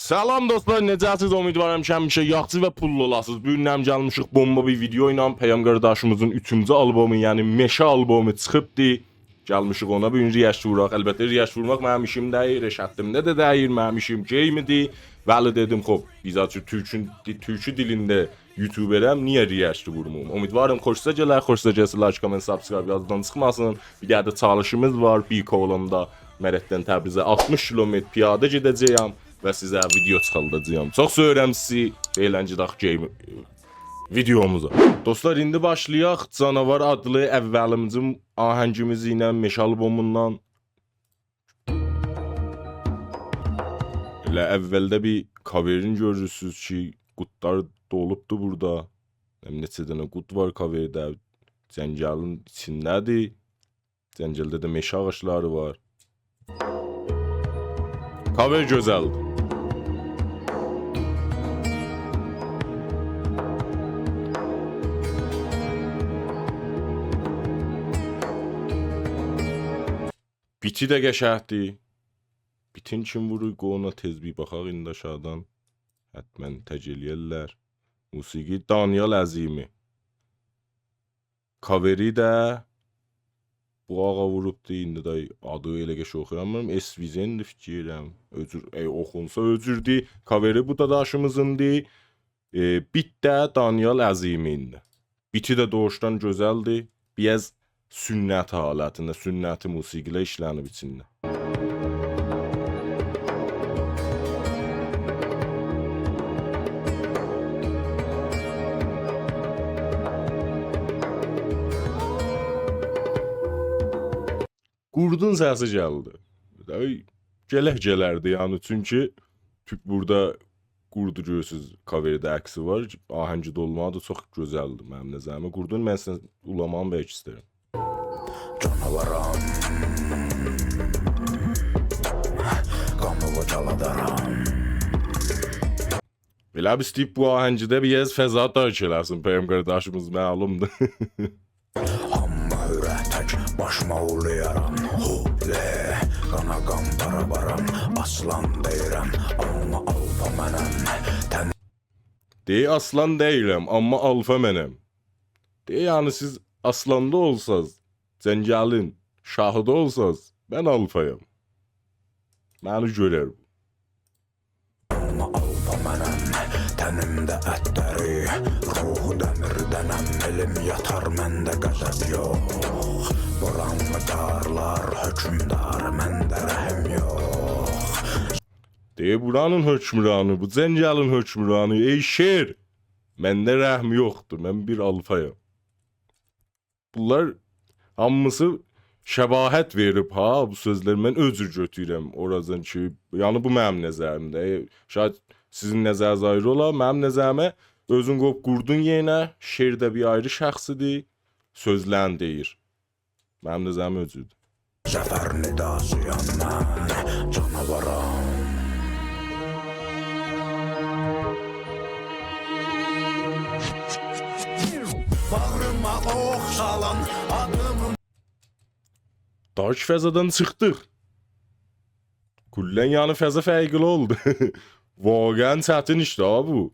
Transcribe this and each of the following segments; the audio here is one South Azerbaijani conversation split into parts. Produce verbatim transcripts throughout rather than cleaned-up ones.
سلام دوستلار، نئجه‌سیز؟ امیدوارام کی همیشه یاخشی و پوللو اولاسینیز. بو گون هم گلمیشیک بومبا بیر ویدئو ایله. پیام قارداشیمیزین اوچونجو آلبومو، یعنی مئشه آلبومو چیخیبدی. گلمیشیک اونا بو گون ری‌اکت ووراق. البته ری‌اکت وورماق منیم ایشیم دئییل، رشتیمده ده دئییل، منیم ایشیم گیمدی. ولی دئدیم، خوب، بیز آچیق تورکون، دی-، تورکو دیلینده یوتیوبرم، نییه ری‌اکت وورموم؟ امیدوارام خوشوزا گلر، خوشوزا گلسه لایک، کامنت، سابسکرایب یاددان چیخماسین. بیر دنه ده چالیشیمیز وار، بیر کولوندا مرندن تبریزه آلتمیش کیلومتر پیاده گئده‌جه‌یم و سیزه ویدئو چیخارداجاغام. چوخ سئویرم سیزی، ائلنجه داخ گیم ویدئوموزا. دوستلار، ایندی باشلایاق جاناوار آدلی اولیمجی آهنگیمیز ایله مئشه آلبوموندان. ائله اولده بیر کاورین گؤرورسونوز کی، قوردلار دولوبدو بورادا. هم نئچه دنه قورد وار کاورده. جنگلین ایچینده‌دیر. جنگلده ده مئشه آغاجلاری وار. کاور گؤزلدیر. بیتی ده قشنگدیر. بیتین کیم وورور؟ قوی اونا تئز بیر باخاق ایندی آشاغیدان. حتماً تگ ائله‌یرلر. موسیقی دانیال عظیمی. کاوری ده بو آغا ووروبدو، ایندی ده آدی ائله قشنگ اوخویامارام. اسویزندی فیکیر ائلیرم. او جور، ای، اوخونسا او جوردور. کاوری بو دا داداشیمیزیندی. ائ، بیت ده دانیال عظیمین‌دی. بیتی ده دوغوشدان گؤزلدی. بیر آز سنتی حالتینده، سنتی موسیقی‌لر ایشله‌نیب ایچینده. قوردون سسی گلدی. آی، گرک گلردی، یعنی، چونکی تو-، بورادا قوردو گؤرورسوز، کاورده عکسی وار. آهنگی ده اولماغی دا چوخ گؤزلدیر منیم نظریمه. قوردون من سیزه اولاماغینی بلکه ایسته‌ییرم. جاناوارام. قانیوی جالادارام. ائله بیر ایسته‌ییب بو آهنگده بیر آز فضا ترک ائله‌سین، پیام قارداشیمیز، معلومدور. هامی هوره تک باشیما اولویارام. هو، له، قانا قان بارا بارام. آسلان دئییرم، آمما آلفا منم. تن- دئییر، آسلان دئییرم، آمما آلفا منم. دئییر، یعنی سیز آسلان دا اولساز، جنگلین شاهی دا اولساز، من آلفایام. منی گؤرر بو. آمما آلفا منم، تنیمده اتلری، روحو دمیردنم، ائلیم یاتار، منده غضب یوخ. بورانی دارلار، حکمدار، منده رحم یوخ. دئییر، بورانین حکمرانی، بو جنگلین حکمرانی، ای شیر، منده رحم یوخدور، من بیر آلفایام. بونلار هامیسی شباهت وئریب ها، بو سؤزلری من اؤز جور گؤتورورم اورازان کی، یعنی بو منیم نظریمده. ائ، شاید سیزین نظرینیز آیری اولا، منیم نظریمه اؤزون قویوب قوردون یئرینه، شیر ده بیر آیری شخصیدیر، سؤزلرینی دئییر. منیم نظریمه اؤز جوردور. ظفر نداسی‌یام من، جاناوارام. باغریما اوخ سالان آدیمی. دارک فضادان چیخدیق. کلاً، یعنی، فضا فرقلی اولدو. واقعاً چتین ایشدیر ها بو.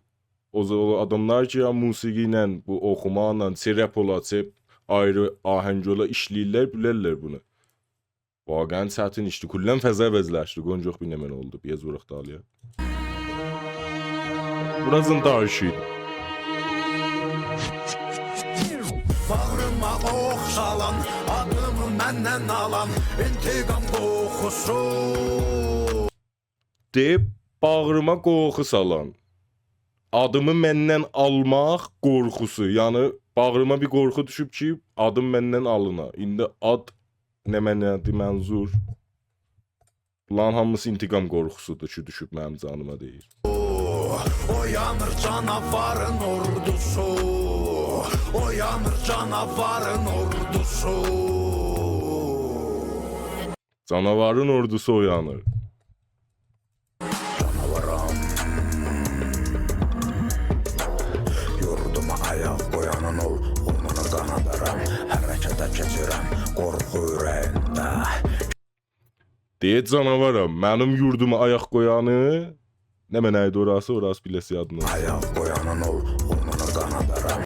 او ز-، او آداملار کی، یا موسیقی ایله، بو اوخوماقلا، چه رپ اولا، چه آیری آهنگ اولا، ایشله‌ییرلر، بیلیرلر بونو. واقعاً چتین ایشدیر. کلاً فضا عوضلشدی. قونجوق بیر نمنه اولدو. بیر آز ووراق دالییا. بوراسینی داییشیر. باغریما اوخ سالان، آدیمی مندن آلان، انتقام قورخوسو. دئییب، باغریما قورخو سالان. آدیمی مندن آلماق قورخوسو. یعنی، باغریما بیر قورخو دوشوب کی، آدیم مندن آلینا. ایندی آد نمنه‌دیر منظور؟ بونلارین هامیسی انتقام قورخوسودور کی، دوشوب منیم جانیما، دئییر. اویانیر جاناوارین اوردوسو، اویانیر جاناوارین اوردوسو. جاناوارین اوردوسو اویانیر. جاناوارام. یوردوما آیاق قویانین اول، اونونو قانادارام. حرکته کئچیرم قورخو اوره‌ییمده. دئییر، جاناوارام، منیم یوردوما آیاق قویانی نمنه ایدی اوراسی؟ اوراسی بیله‌سی یادیما. آیاق قویانین هولغومونو داغیدارام.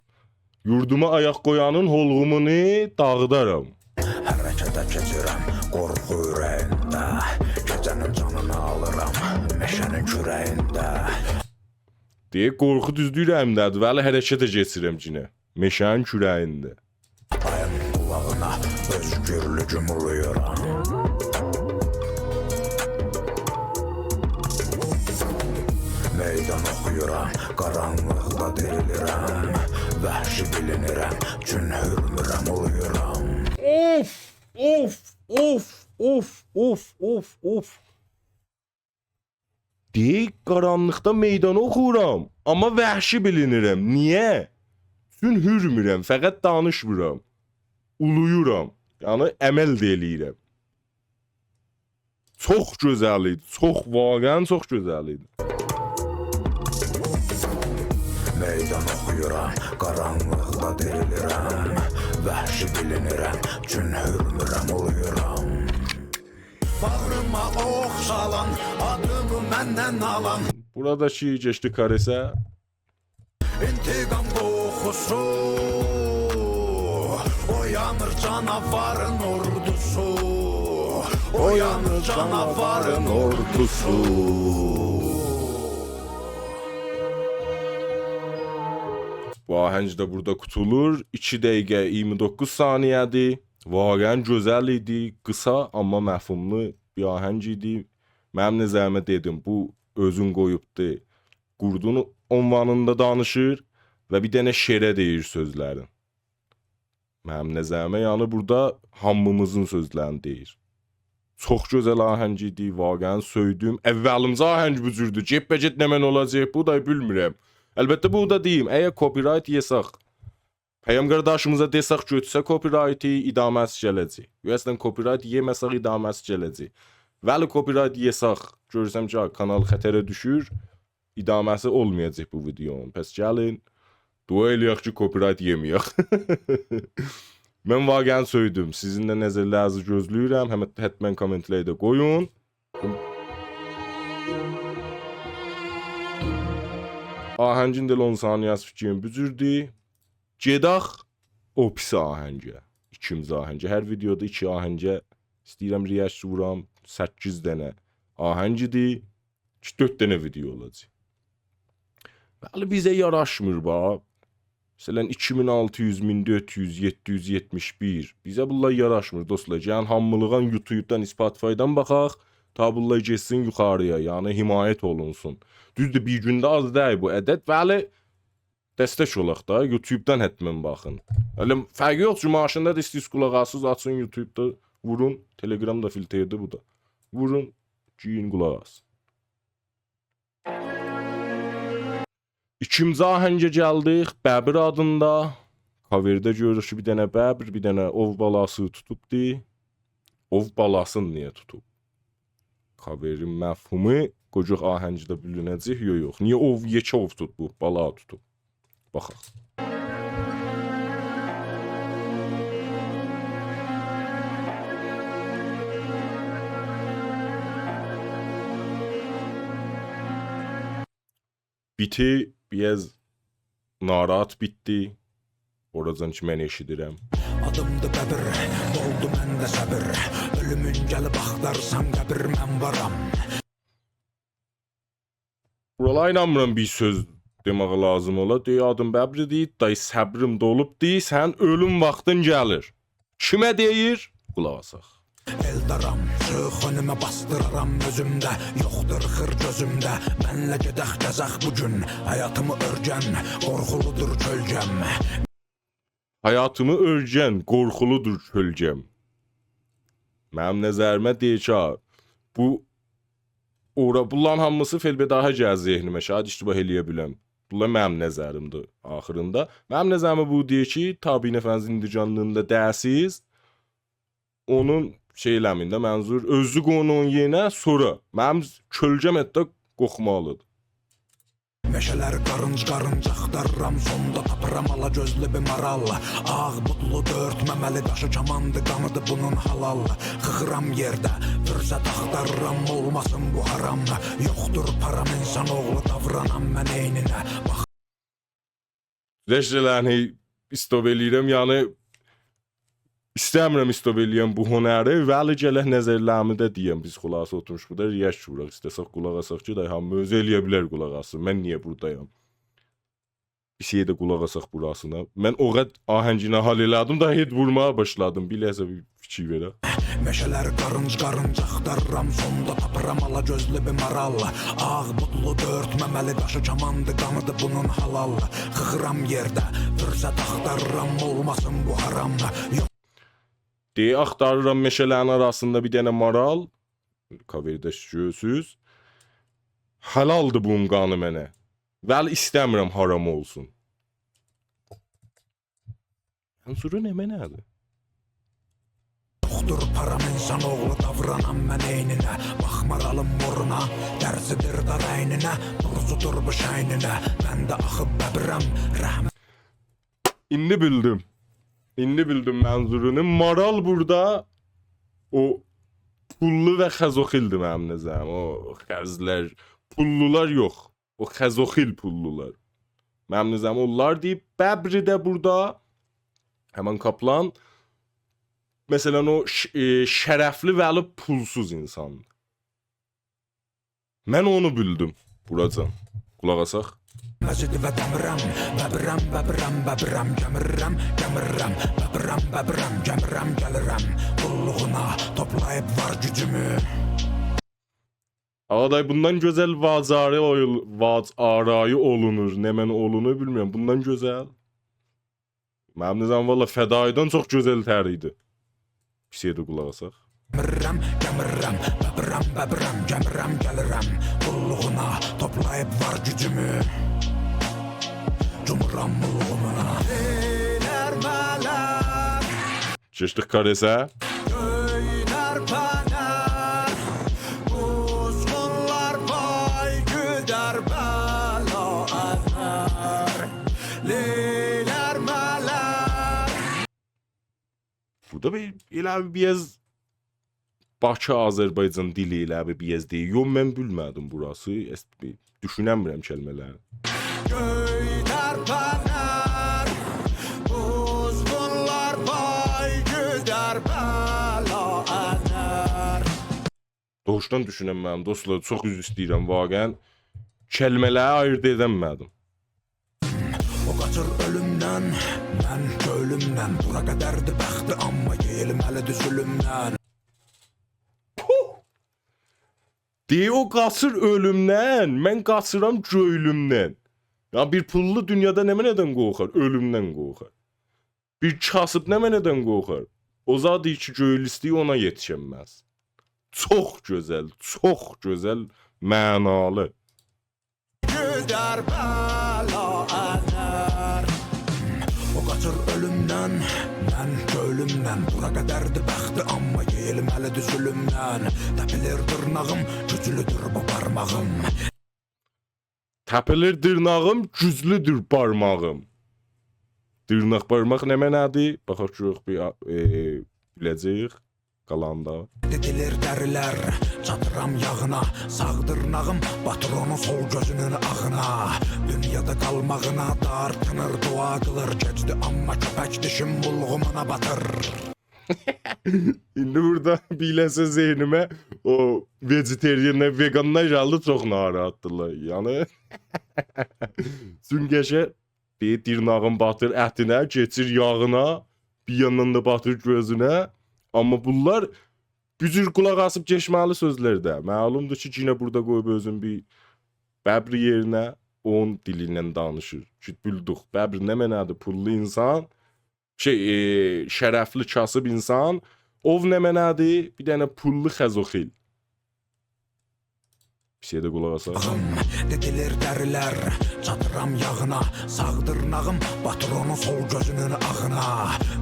یوردوما آیاق قویانین هولغومونو داغیدارام. حرکته کئچیرم قورخو اوره‌ییمده. گئجه‌نین جانینی آلیرام مئشه‌نین کوره‌یینده. دئییر، قورخو دوزدو اوره‌ییمده‌دیر، ولی حرکته کئچیرم یئنه. مئشه‌نین کوره‌یینده. آیین قولاغینا اؤزگورلوگومو اولویورام. میدان اوخویورام، قارانلیقدا دیریلیرم. وحشی بیلینیرم، چون هورمورم اولویورام. اوف، اوف، اوف، اوف، اوف، اوف، اوف. دئییر، قارانلیقدا میدان اوخویورام، آمما وحشی بیلینیرم. نییه؟ چون هورمورم، فقط دانیشمیرام. اولویورام. یعنی، عمل ده ائله‌ییرم. چوخ گؤزل ایدی. چوخ، واقعاً چوخ گؤزل ایدی. میدان اوخویورام، قارانلیقدا دیریلیرم. وحشی بیلینیرم، چون هورمورم اولویورام. باغریما اوخ سالان، آدیمی مندن آلان. بورادا شعر کئچدی کارثه. انتقام قوخوسو، اویانیر جاناوارین اوردوسو. اویانیر جاناوارین اوردوسو. بو آهنگ ده بورادا قوتولور. ایکی دقیقه اییرمی دوققوز ثانیه‌دیر. واقعاً گؤزل ایدی. قیسا، آمما مفهوملو بیر آهنگ ایدی. منیم نظریمه، دئدیم، بو اؤزون قویوبدو قوردون عنوانیندا دانیشیر و بیر دنه شعره دئییر سؤزلرین. منیم نظریمه، یعنی بورادا هامیمیزین سؤزلرینی دئییر. چوخ گؤزل آهنگ ایدی، واقعاً سؤیدوم. اوّلیمجی آهنگ بو جوردور. گئت‌به‌گئت نمنه اولاجاق بو دا بیلمیرم. البته، بو دا دئییم، اگر کپی‌رایت یئسک، پیام قارداشیمیزا دئسک گؤتورسه کپی‌رایتی، ادامه‌سی گله‌جک. یا اصلاً کپی‌رایت یئمه‌سک ادامه‌سی گله‌جک. ولی کپی‌رایت یئسک، گؤرسم کی، ها، کانال خطره دوشور، ادامه‌سی اولمایاجاق بو ویدئونون. پس گلین، دعا ائله‌یک کی، کپی‌رایت یئمه‌یک. من واقعاً سؤیدوم. سیزین ده نظرلرینیزی گؤزله‌ییرم. هم، حتماً کامنت‌لرده قویون. آهنگین ده ائله اون ثانیه‌سی فیکریم بو جوردور. گئدک او پیس آهنگه. ایکیمجی آهنگه. هر ویدئودا ایکی آهنگه ایسته‌ییرم react وورام. سککیز دنه آهنگ ایدی. کی، دؤرد دنه ویدئو اولاجاق. بلی، بیزه یاراشمیر، باخ. مثلاً، ایکی مین آلتی یوز، مین دؤرد یوز، یئددی یوز یئتمیش بیر. بیزه بونلار یاراشمیر، دوستلار. گلین هامیلیغان یوتیوبدان، اسپاتیفایدان باخاق، تا بونلار گئتسین یوخاری‌یا، یعنی حمایت اولونسون. دوزدور، بیر گونده آز دئییل بو عدد، ولی دستک اولاق دا، یوتیوبدان حتماً باخین. ائله فرقی یوخ کی، ماشیندا دا ایسته‌ییرسینیز قولاق آساسیز، آچین یوتیوبدا، وورون، تلگرام دا فیلتردی بو دا. وورون، گیرین قولاق آسین. ایکیمجی آهنگه گلدیک، ببر آدیندا. کاورده گؤروروک کی، بیر دنه ببر، بیر دنه اوو بالاسی توتوبدو. اوو بالاسینی نییه توتوب؟ کاورین مفهومو، قوجوق آهنگده بیلینه‌جک، یوخ، یوخ. نییه اوو، یئکه اوو توتوب، بالا توتوب؟ باخاق. بیتی بیر آز ناراحت بیتدی. اوراجان کی من ائشیدیرم. آدیمدیر ببر، اولدو منده صبر. اؤلومون گلیب آختارسان قبر، من وارام. بورالارا اینانمیرام بیر سؤز دئمک لازیم اولا. دئییر، آدیم ببردیر، دای صبریم دولوبدور، سنین اؤلوم واختین گلیر. کیمه دئییر؟ قولاق آساق. ائلدارام، چوخ اؤنومه باسدیرارام اؤزومده، یوخدور خیر گؤزومده. منله گئدک گزک بو گون، حیاتیمی اؤرگن، قورخولودور کؤلگه‌م. حیاتیمی اؤرگن، قورخولودور کؤلگه‌م. منیم نظریمه دئییر کی، ها، بو اورا، بونلارین هامیسی فعل‌بداهه گلیر ذهنیمه، شاید اشتباه ائله‌یه بیلم. بونلار منیم نظریمدیر آخیریندا. منیم نظریمه بو دئییر کی، تابعین افندی زندگانلیغیندا دئیه‌سیز، اونون شئی ائله‌مه‌یین ده، منظور، اؤزو قویون اونون یئرینه، سونرا منیم کؤلگه‌م حتی قورخمالیدیر. مئشه‌لر قارینج-قارینج آختاریرام، سوندا تاپیرام آلا گؤزلو بیر مارال. آغ بودلو، دؤرد ممه‌لی، قاشی کاماندی، قانیدی بونون حالال. خیخیرام یئرده، فرصت آختاریرام، اولماسین بو حرام. یوخدور پارام، انسان اوغلو، داورانام من عینینه. باخ. گذشته‌لرینی استوب ائله‌ییرم، یعنی ایسته‌میرم استوب ائله‌یم بو هنری، ولی گرک نظرلریمی ده دئیم. بیز خلاصه اوتورموشوق بورادا، ریاکت ووراق، ایسته‌سک قولاق آساق کی، دای هامی اؤزو ائله‌یه بیلر قولاق آسسین. من نییه بورادایام؟ بیر شئی ده قولاق آساق بوراسینا. من او قدر آهنگینی حال ائله‌دیم، دای هئد وورماغا باشلادیم. بیر لحظه بیر فیکیر وئره. مئشه‌لر قارینج-قارینج آختاریرام، سوندا تاپیرام آلا گؤزلو بیر مارال. آغ بودلو، دؤرد ممه‌لی، قاشی کاماندی، قانیدی بونون حالال. خیخیرام یئرده، فرصت آختاریرام، اولماسین بو حرام. یوخ. دئییر، آختاریرام مئشه‌لرین آراسیندا بیر دنه مارال. کاورده گؤرورسوز. حلالدیر بونون قانی منه. ولی ایسته‌میرم حرام اولسون. منظورو نمنه‌دیر؟ یوخدور پارام، انسان اوغلو، داورانام من عینینه. باخ مارالین مورونا، درسیدیر دار اینینه، دورسودور بو شینینه. من ده آخی ببرم، رحم. ایندی بیلدیم. ایندی بیلدیم منظورونو. مارال بورادا او پوللو و خزوخیلدیر منیم نظریم. او خزلر، پوللولار یوخ. او خزوخیل پوللولار. منیم نظریم اونلار دئییب. ببری ده بورادا، همین قاپلان، مثلا، او ش-، ائ، شرفلی ولی پولسوز انساندیر. من اونو بیلدیم بوراجان. قولاق آساق. مجید و دمیرم، ببرم، ببرم، ببرم، گمیرم، گمیرم، ببرم، ببرم، گمیرم، گلیرم. قوللوغونا توپلاییب وار گوجومو. آغا دای، بوندان گؤزل واج آرایی اویول-، واج آرایی اولونور، نمنه اولونور بیلمیرم. بوندان گؤزل. منیم نظریم والله فدایی‌دن چوخ گؤزل‌تر ایدی. بیر شئی ده قولاق آساق. گمیرم، گمیرم، ببرم، ببرم، گمیرم، گلیرم. قوللوغونا توپلاییب وار گوجومو. گومورام مولغومونا. کئچدیک کارئسه. گؤیلر پنر، قوزغونلار پای گؤدر، بلا انر. لیلر ملر. بورادا بیر، ائله بیر، بیر آز باکی آذربایجان دیلی ائله بیر، بیر آز دئییر. یوخ، من بیلمه‌دیم بوراسی. اس-، بیر دوشونه‌میرم کلمه‌لری. گؤیلر پنر، قوزغونلار پای گؤدر، بلا انر. دوغروسونو دوشونه‌مه‌دیم، دوستلار، چوخ عذر ایسته‌ییرم، واقعا کلمه‌لری آییرد ائده‌مه‌دیم. او قاچیر اؤلومدن، من گؤیلومدن. بورا قدردیر بختی، آمما یئییلمه‌لیدیر ظولومدن. پوه! دئییر، او قاچیر اؤلومدن، من قاچیرام گؤیلومدن. یا، بیر پوللو دونیادا نمنه‌دن قورخار؟ اؤلومدن قورخار. بیر کاسیب نمنه‌دن قورخار؟ او زادی کی، گؤیلو ایسته‌ییر، اونا یئتیشنمز. چوخ گؤزل، چوخ گؤزل، معنالی. گؤدر بلا انر. او قاچیر اؤلومدن، من گؤیلومدن. بورا قدردیر بختی، آمما یئییلمه‌لیدیر ظولومدن. تپیلیر دیرناغیم، گوجلودور بو بارماغیم. تپیلیر دیرناغیم، گوجلودور بارماغیم. دیرناق بارماق نمنه‌دیر؟ باخاق گؤرک بیر، ائ، بیله‌جه‌ییک قالاندا. دئدیلر دریلر، چاتیرام یاغینا. ساغ دیرناغیم باتیر اونون سول گؤزونون آغینا. دونیادا قالماغینا دارتینیر، دوعا قیلیر گئجدی، آمما کؤپک دیشیم بولغومونا باتیر. ایندی بورادا بیله‌سه ذهنیمه او وئجیتریانلار، وئقانلار گلدی، چوخ ناراحاتدیلار. یعنی، چونکی قشه دئییر، دیرناغین باتیر اتینه، کئچیر یاغینا، بیر یاندان دا باتیر گؤزونه. آمما بونلار بو جور قولاق آسیب کئچمه‌لی سؤزلرده. معلومدور کی، یئنه بورادا قویوب اؤزون بیر ببر یئرینه، اونون دیلی ایله دانیشیر. کی، بیلدیک، ببر نمنه‌دیر؟ پوللو انسان، شئی، ائ، شرفلی، کاسیب انسان. اوو نمنه‌دیر؟ بیر دنه پوللو خزوخیل. بیر شئیه ده قولاق آساق. دئدیلر دریلر، چاتیرام یاغینا. ساغ دیرناغیم باتیر اونون سول گؤزونون آغینا.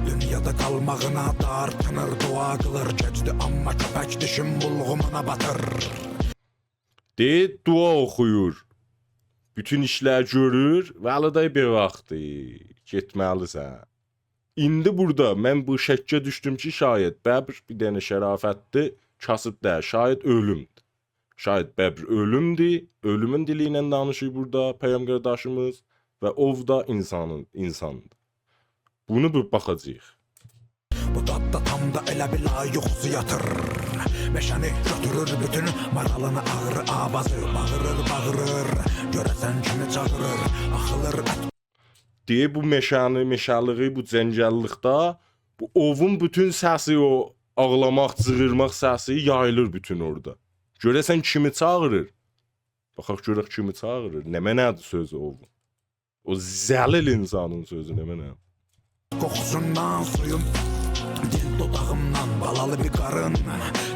دونیادا قالماغینا دارتینیر، دوعا قیلیر گئجدی، آمما کؤپک دیشیم بولغومونا باتیر. دئییر، دوعا اوخویور. بوتون ایشلری گؤرور، ولی ده بیر واختدی، گئتمه‌لی‌سن. ایندی بورادا من بو شکّه دوشدوم کی، شاید ببر بیر دنه شرافتلی کاسیب دئییل، شاید اؤلومدور. شاید ببر اؤلومدور، اؤلومون دیلی ایله دانیشیر بورادا پیام قارداشیمیز و اوو دا اینسانین، اینساندیر. بونو بیر باخاجاغیق. بو داددا تام دا ائله بیل یوخوسو یاتیر. مئشه‌نی گؤتورور بوتون مارالینی آغری آوازی. باغیریر، باغیریر، گؤره‌سن کیمی چاغیریر. آخیلیر ات دئییر، بو مئشه‌نی، مئشه‌لیگی، بو جنگللیکده بو اووون بوتون سسی، او آغلاماق، جیغیرماق سسی یاییلیر بوتون اورادا. گؤره‌سن کیمی چاغیریر؟ باخاق گؤرک کیمی چاغیریر. نمنه‌دیر سؤزو اووون؟ او ذلیل اینسانین سؤزو نمنه؟ قوخوسوندان سویوم، دیل دوداغیمدان بالالی بیر قارین.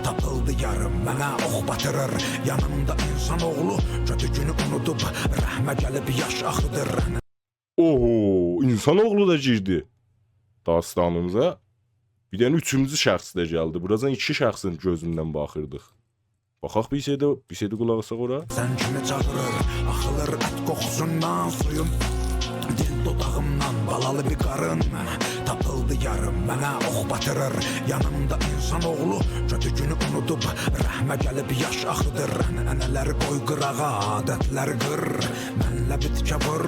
تاپیلدی یاریم، منه اوخ باتیریر. یانیمدا اینسان اوغلو، کؤتو گونو اونودوب، رحمه گلیب یاش آخیدیر. اوهو، اینسان اوغلو دا گیردی داستانیمیزا. بیر دنه اوچونجو شخص ده گلدی. بوراجان ایکی شخصین گؤزوندن باخیردیق. باخاق بیر شئی ده، بیر شئی ده قولاق آساق اورا. سن کیمی چاغیریر، آخیلیر ات قوخوسوندان سویوم. دیل دوداغیمدان بالالی بیر قارین. تاپیلدی یاریم، منه اوخ باتیریر. یانیمدا اینسان اوغلو، کؤتو گونو اونودوب، رحمه گلیب یاش آخیدیر. عنعنه‌لری قوی قیراغا، عادتلری قیر. منله بیر تیکه وور،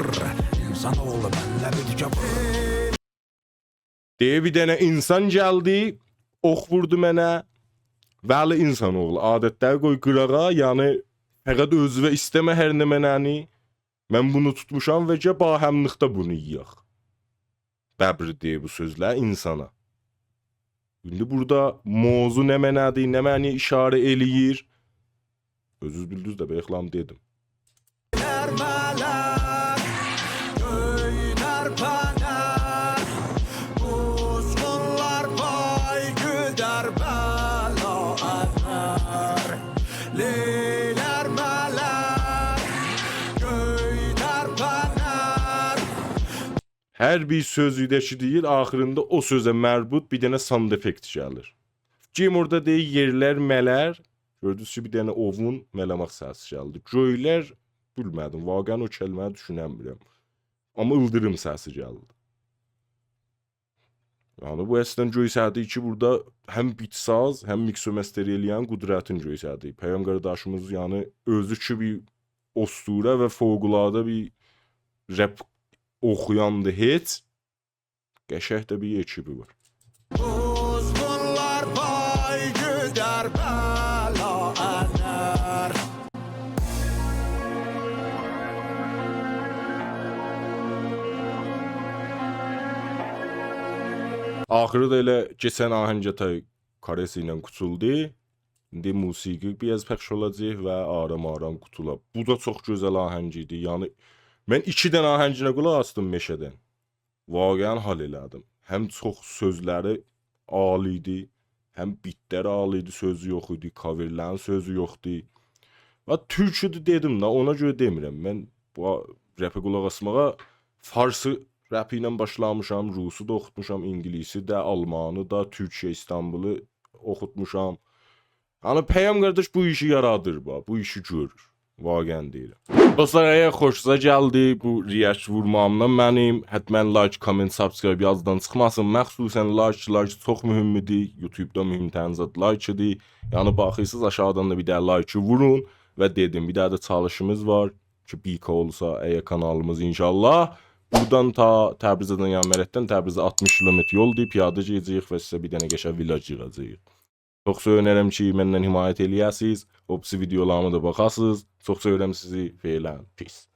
اینسان اوغلو، منله بیر تیکه وور. دئییر، بیر دنه اینسان گلدی، اوخ ووردو منه. ولی اینسان اوغلو، عادتلری قوی قیراغا، یعنی فقط اؤزووه ایسته‌مه هر نمنه‌نی. من بونو توتموشام و گل باهملیقدا بونو یئیک. ببر دئییر بو سؤزلری اینسانا. ایندی بورادا موضوع نمنه‌دیر، نمنه‌یه ایشاره ائله‌ییر؟ اؤزونوز بیلدینیز ده، بلکه لام دئدیم. گؤیلر ملر، گؤیلر پنر، قوزغونلار پای گؤدر بلا ازر. لیلر ملر، گؤیلر پنر. هر بیر سؤزو ده کی دئییر، آخیریندا او سؤزه مربوط بیر دنه sound effect گلیر. گیم اورادا دئییر، یئرلر ملر. گؤردونوز کی، بیر دنه اووون مله‌مک سسی گلدی. گؤیلر، بیلمه‌دیم، واقعاً او کلمه‌نی دوشونه‌نمیرم. آمما ایلدیریم سسی گلدی. یعنی، بو اصلاً گؤیسه‌دی کی، بورادا هم بیت ساز، هم میکس و مستر ائله‌ین قدرتین گؤیسه‌دی. پیام قارداشیمیز، یعنی، اؤزو کی، بیر اسطوره و فوق‌العاده بیر رپ اوخویاندی هئچ. قشنگ ده بیر اکیبی وار. قوزغونلار پای گؤدر بلا ازر. آخیری دا ائله کئچن آهنگه تای کارئسی ایله قوتولدو. ایندی موسیقی بیر آز پخش اولاجاق و آرام-آرام قوتولا. بو دا چوخ گؤزل آهنگ ایدی. یعنی، من ایکی دنه آهنگینه قولاق آسدیم مئشه‌دن. واقعاً حال ائله‌دیم. هم چوخ سؤزلری عالی ایدی، هم بیتلری عالی ایدی، سؤزو یوخ ایدی، کاورلرین سؤزو یوخدور. و تورکودور دئدیم ده، اونا گؤره دئمیرم. من بو رپه قولاق آسماغا فارسی رپی ایله باشلامیشام، روسی دا اوخوتموشام، اینگیلیسی ده، آلمانی دا، تورکیه، ایستانبولو اوخوتموشام. یعنی، پیام قارداش بو ایشی یارادیر، باخ، بو ایشی گؤرور. واقعاً دئییرم. دوستلار، اگر خوشونوزا گلدی بو react وورماغیمدان منیم، حتماً لایک، کامنت، سابسکرایب یاددان چیخماسین. مخصوصاً لایک، لایک چوخ مهمدور. یوتیوبدا مهم‌ترین زاد لایکدیر. یعنی، باخیرسینیز، آشاغیدان دا بیر دنه لایکی وورون و دئدیم، بیر دنه ده چالشیمیز وار کی، بیر کی اولسا، اگر کانالیمیز، ان‌شاءالله. بورادان تا تبریزه، یعنی مرنددن تبریزه آلتمیش کیلومتر یولدور، پیاده گئده‌جه‌ییک و سیزه بیر دنه قشنگ ویلاگ ییغاجاغیق. چوخ سئوینرم کی، مندن حمایت ائله‌یه‌سیز، او بیریسی ویدئولاریمی دا باخاسیز. چوخ سئویرم سیزی، فعلاً، پیس.